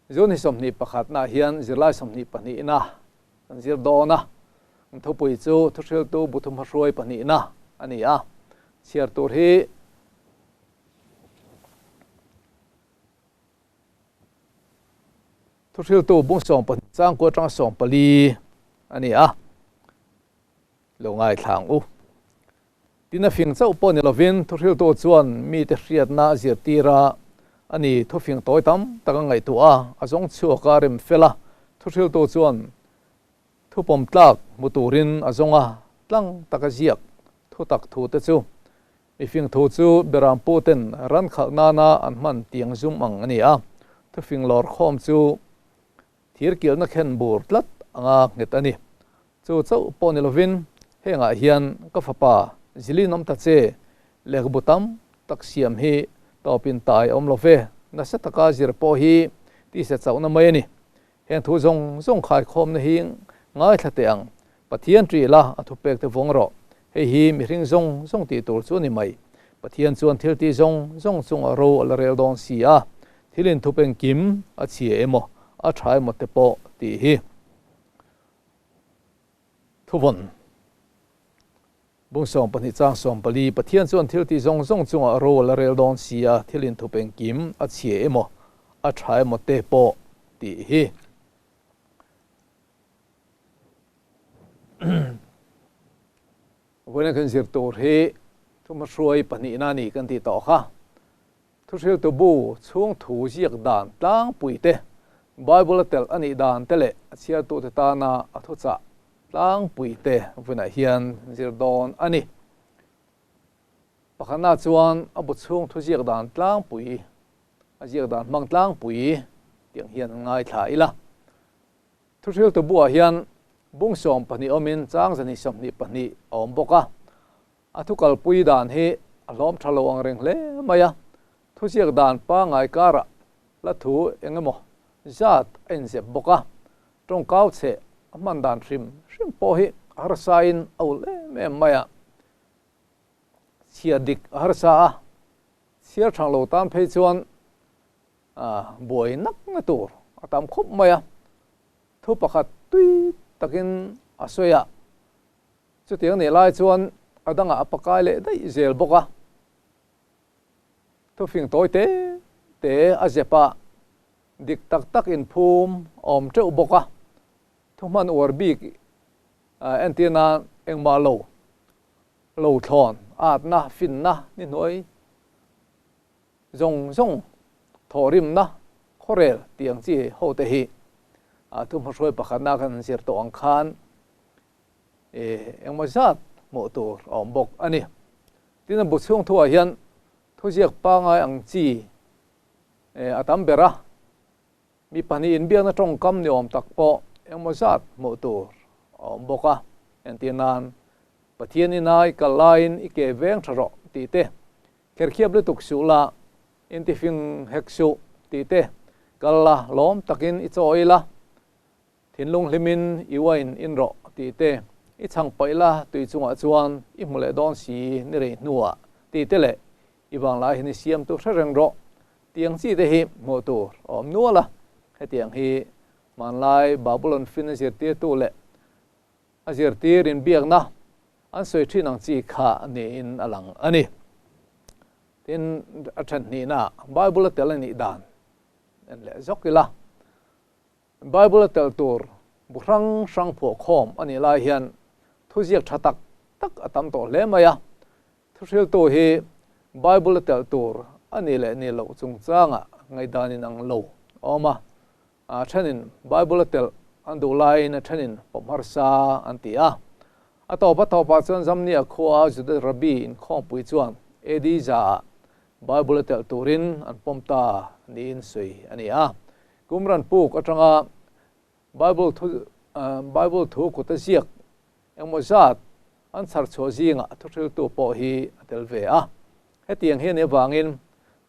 June hi 21 na hian zirlai 22 na kan zir dawn a. Kan thupui chu thuhriltu bu thumhmahruai pahnihna a ni a. Chhiar tur hi Thuhriltu bung 12 changkua atanga 14 a ni a. Lo ngaithla ang u. Tin a fing chauh pawh ni lovin thuhriltu chuan mite hriatna a zirtir a, a ni thufing tawi tam tak a ngaihtuah a, a zawng chhuak a rem fel a, thuhriltu chuan thupawm tlak hmu turin a zawng a, tlang taka ziak thutak thu te chu mifing thu chu berampu ten ran khalh nana an hman tiang zum ang a ni a, thufing lawr khawm chu thir kilhna khen bur tlat anga nghet a ni. Chu chauh pawh ni lovin hengah hian ka fapa zilin awm ta che, lehkhabu tam tak siam hi tawpin tai a awm lo ve, nasa taka zir pawh hi tisa chauhna mai a ni. Heng thu zawng zawng khaikhawmna hi ngaithla teh ang, Pathian ṭih la a thupek te vawng rawh, hei hi mihring zawng zawng tih tur chu a ni mai. Pathian chuan thil tih zawng zawng chungah ro a la rel dawn si a, thil inthup engkim a chhia emaw a ṭha emaw te pawh tih hi. Thuvawn Bung 12 chang 14 Pathian chuan thil tih zawng zawng chungah ro a la rel dawn si a, thil inthup engkim a chhia emaw, a tha emaw te pawh tih hi. Vawiin kan zir tur hi thuhmahruai pahnihna a ni kan tih tawh kha. Thuhriltu bu chhung thu ziak dan tlangpui te, Bible a telh a nih dan te leh a chhiartute tana a thuchah tlangpui te vunah hian zir dawn a ni. Pakhatna chuan a bu chhung thu ziak dan tlangpui, a ziak dan hmang tlangpui tiang hian an ngaithla ila. Thuhriltu buah hian bung 12 awmin chang 122 a awm bawk a. A thu kalpui dan hi a hlawm tha lo ang reng hle mai a, thuziak dan pangngai karah hla thu eng emaw zat a inzep bawk a, tawngkau chhe a hman dan hrim hrim pawh hi a harsain a ulh em em mai a, chhiar dik a harsa a, chhiar thang lo tan phei chuan buai nak na tur a tam khawp mai a, thu pakhat tui takin a sawi a. Chutiang nih lai chuan a dangah a pakai leh daih zel bawk a. Thufing tawi te te a zep a, dik tak tak inphum a awm teuh bawk a. Thuhman uar bik entir nan engmah lo lo thlawn atna, finna ni hnuai zawng zawng thawhrimna khawrel tih ang chi ho te hi thuhmahruai pakhatna kan han zir tawh ang khan engmaw zat hmuh tur a awm bawk a ni. Tin, a bu chhung thuah hian thuziak pangai ang chi a tam ber a, mi pahnih inbiakna tawngkam ni awm tak pawh engmaw zat hmuh tur a awm bawk a. Entir nan, Pathian ina i kal laiin i ke veng tha rawh tih te, kherkhiap lutuk suh la, intifing hek suh tih te, kal la, lawm takin i chaw ei la, Thinlung hlimin i uain in rawh tih te, i chhang paih la tui chungah chuan i hmu leh dawn si ni rei hnuah tih te leh i vanglai hian i siamtu hre reng rawh tih ang chi te hi hmuh tur a awm nual a. Hetiang hi hmanlai Babulon fin a zirtirtu leh a zirtir inbiakna an sawi thin ang chi kha niin a lang a ni. Tin, a then hnihnaah Bible a tel a nih dan en leh zawk ila. Bible a tel tur bu hrang hrang phuah khawm a nih lai hian thuziak tha tak tak a tam tawh hle mai a. Thuhriltu hi Bible a tel tur a nih leh nih loh chungchangah ngaihdan in ang lo a awm a. A thenin Bible a tel an duh laiin a thenin pawm harsa an ti a. A tawp a tawpah chuan Zamnia khua Juda Rabbi inkhawmpui chuan AD 100 ah Bible a tel turin an pawm ta niin sawi a ni a. Qumran puk atanga Bible thu Bible thu kut a ziak engmaw zat an chhar chhuah zingah a thuhriltu pawh hi a tel ve a. Hetiang hi a nih avangin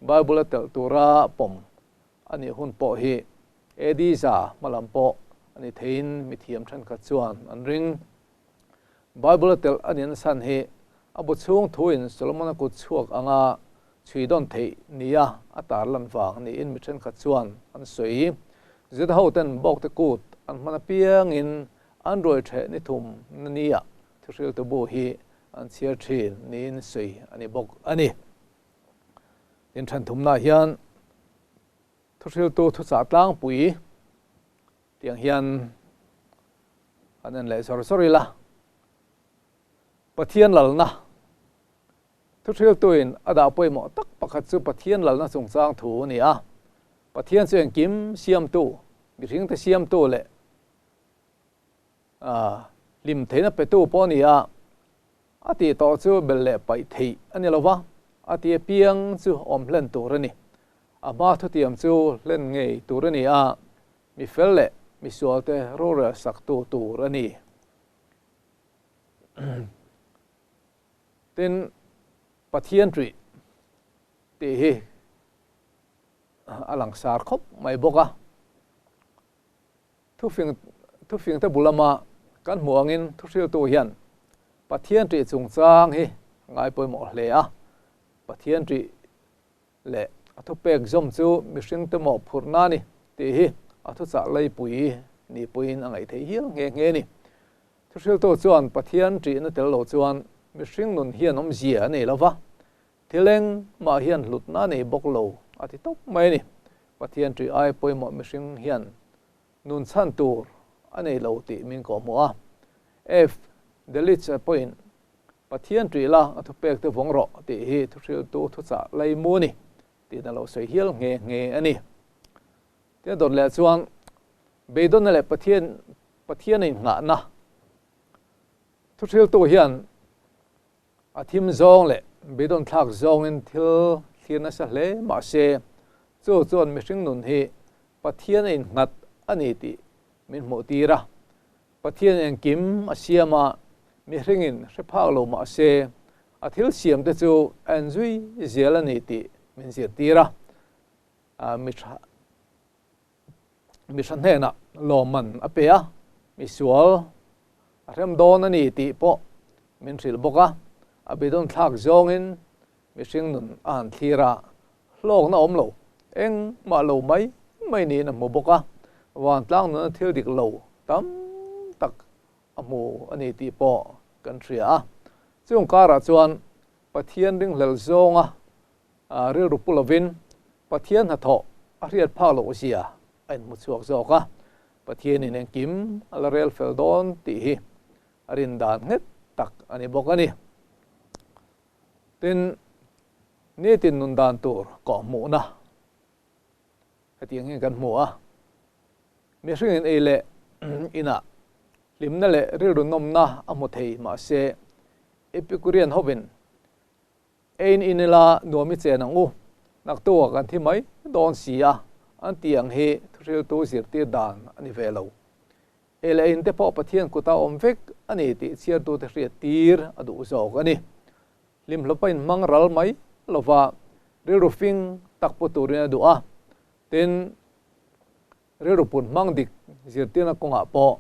Bible a telh tura pawm a nih hun pawh hi AD 100 hmalam pawh a ni theiin mithiam thenkhat chuan an ring. Bible a telh a nih nasan hi a bu chhung thuin Solomon-a kut chhuak anga chhui dawn theih nia a tarlan vang niin mi thenkhat chuan an sawi. Juda hoten bawkte kut an hman apiangin an ruai ṭheh ni thum na nia thuhriltu bu hi an chhiar ṭhin niin sawi a ni bawk a ni. Tin, ṭhen thumnaah hian thuhriltu thuchah tlangpui tiang hian han en leh zawr zawr ila, Pathian lalna Thuhriltuin a dah pawimawh tak pakhat chu Pathian lalna chungchang thu a ni a. Pathian chu engkim siamtu, mihringte siamtu leh hlim theihna petu pawh a ni a. A tih tawh chu belh leh paih theih a ni lo va, a ti apiang chu awm hlen tur a ni. A hma thutiam chu hlen ngei tur a ni a, mi fel leh mi sualte rorel saktu tur a ni. Tin, Pathian ṭih tih hi a langsar khawp mai bawk a. Thufing thufingte bul lama kan hmuh angin thuhriltu hian Pathian ṭih chungchang hi a ngai pawimawh hle a. Pathian ṭih leh a thupek zawm chu mihringte mawhphurhna a ni tih hi a thuchah leipui ni pawhin a ngaih theih hial nghe nghe a ni. Thuhriltu chuan Pathian ṭihna tel lo chuan mihring nun hian awmzia a nei lo va, thil engmah hian hlutna a nei bawk lo a ti tawp mai a ni. Pathian ṭih ai pawimawh mihring hian nun chhan tur a nei lo tih min kawhhmuh a. F. Delitzsch pawhin Pathian ṭih la a thupek te vawng rawh tih hi thuhriltu thuchah laimu a ni tiin a lo sawi hial nghe nghe a ni. Tia dawt leh chuan beidawnna leh Pathian Pathian a inngahna thuhriltu hian a thim zawng leh beidawn thlak zawngin thil thlir nasa hle mahse chu chuan mihring nun hi Pathian a innghat a ni tih min hmuh tir a. Pathian engkim a siam a, mihringin hre phak lo mahse a thil siamte chu a enzui zel a ni tih min zirtir a. Mi tha mi tha hnenah lawmman a pe a, misual a hrem dawn a ni tih pawh min hrilh bawk a, a beidawn thlak zawngin mihring nun a han thlir a, hlawkna awm lo, engmah lo mai mai niin a hmu bawk a, vantlang nuna thil dik lo tam tak a hmu a ni tih pawh kan hria a. Chung karah chuan Pathian ringhlel zawnga rilru pu lovin Pathian hnathawh a hriat phak loh zia a inhmu chhuak zawk a, Pathianin engkim a la rel fel dawn tih hi a rin dan nghet tak a ni bawk a ni. Tin, nitin nun dan tur kawhhmuhna hetiang hian kan hmu a, mihringin ei leh inah hlimna leh rilru nawmna a hmu thei mahse Epicurean hovin Ein in ila nuam i chen ang u, naktuah kan thi mai dawn si a, an tih ang hi thuhriltu zirtir dan a ni ve lo. Ei leh in te pawh Pathian kuta awm vek a ni tih chhiartute hriat tir a duh zawk a ni. Hlimhlawpa inhmang ral mai lova rilru fing tak pu turin a duh a, tin, rilru put hmang dik zirtirna kawngah pawh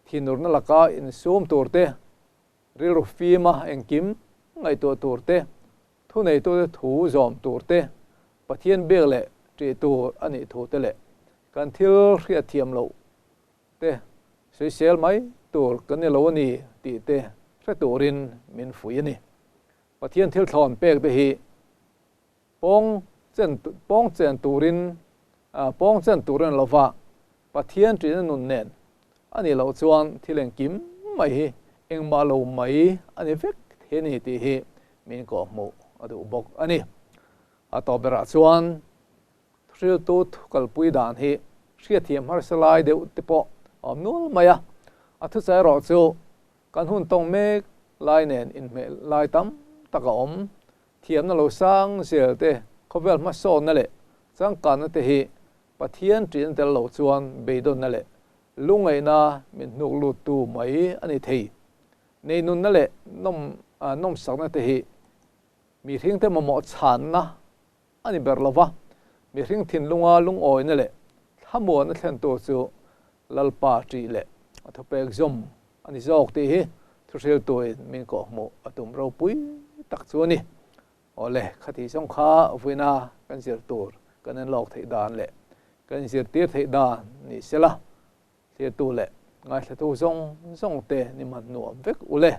thinurna laka insum tur te, Rilru fima engkim ngaihtuah tur te, thuneitute thu zawm tur te, Pathian biak leh ṭih tur a nih thu te leh kan thil hriatthiam loh te sawisel mai tur kan ni lo a ni tih te hre turin min fuih a ni. Pathian thil thlawn pek te hi pawng chen pawng chen turin pawng chen turin a lova Pathian ṭihna nun nen a nih loh chuan thil engkim mai hi engmah lo mai a ni vek thei a ni tih hi min kawhhmuh a duh bawk a ni. A tawp berah chuan thuhriltu thu kalpui dan hi hriatthiam harsa lai deuh te pawh a awm nual mai a, a thuchah erawh chu kan hun tawng mek lai nen inhmeh lai tam tak a awm. Thiamna lo sang zel te, khawvel hmasawnna leh changkanna te hi Pathian ṭihna tel lo chuan beidawnna leh lungngaihna min hnuk luttu mai a ni thei. Neinunna leh nawm nawmsakna te hi mihringte mamawh chhanna a ni ber lo va, mihring thinlunga lungawina leh thlamuanna thlentu chu Lalpa ṭih leh a thupek zawm a ni zawk tih hi thuhriltuin min kawhhmuh a tum ropui tak chu a ni. Awle, khati zawng kha vuina kan zir tur kan en lawk theih dan leh kan zirtir theih dan ni sela, thlirtu leh ngaithlatu zawng zawng te ni man nuam vek ule.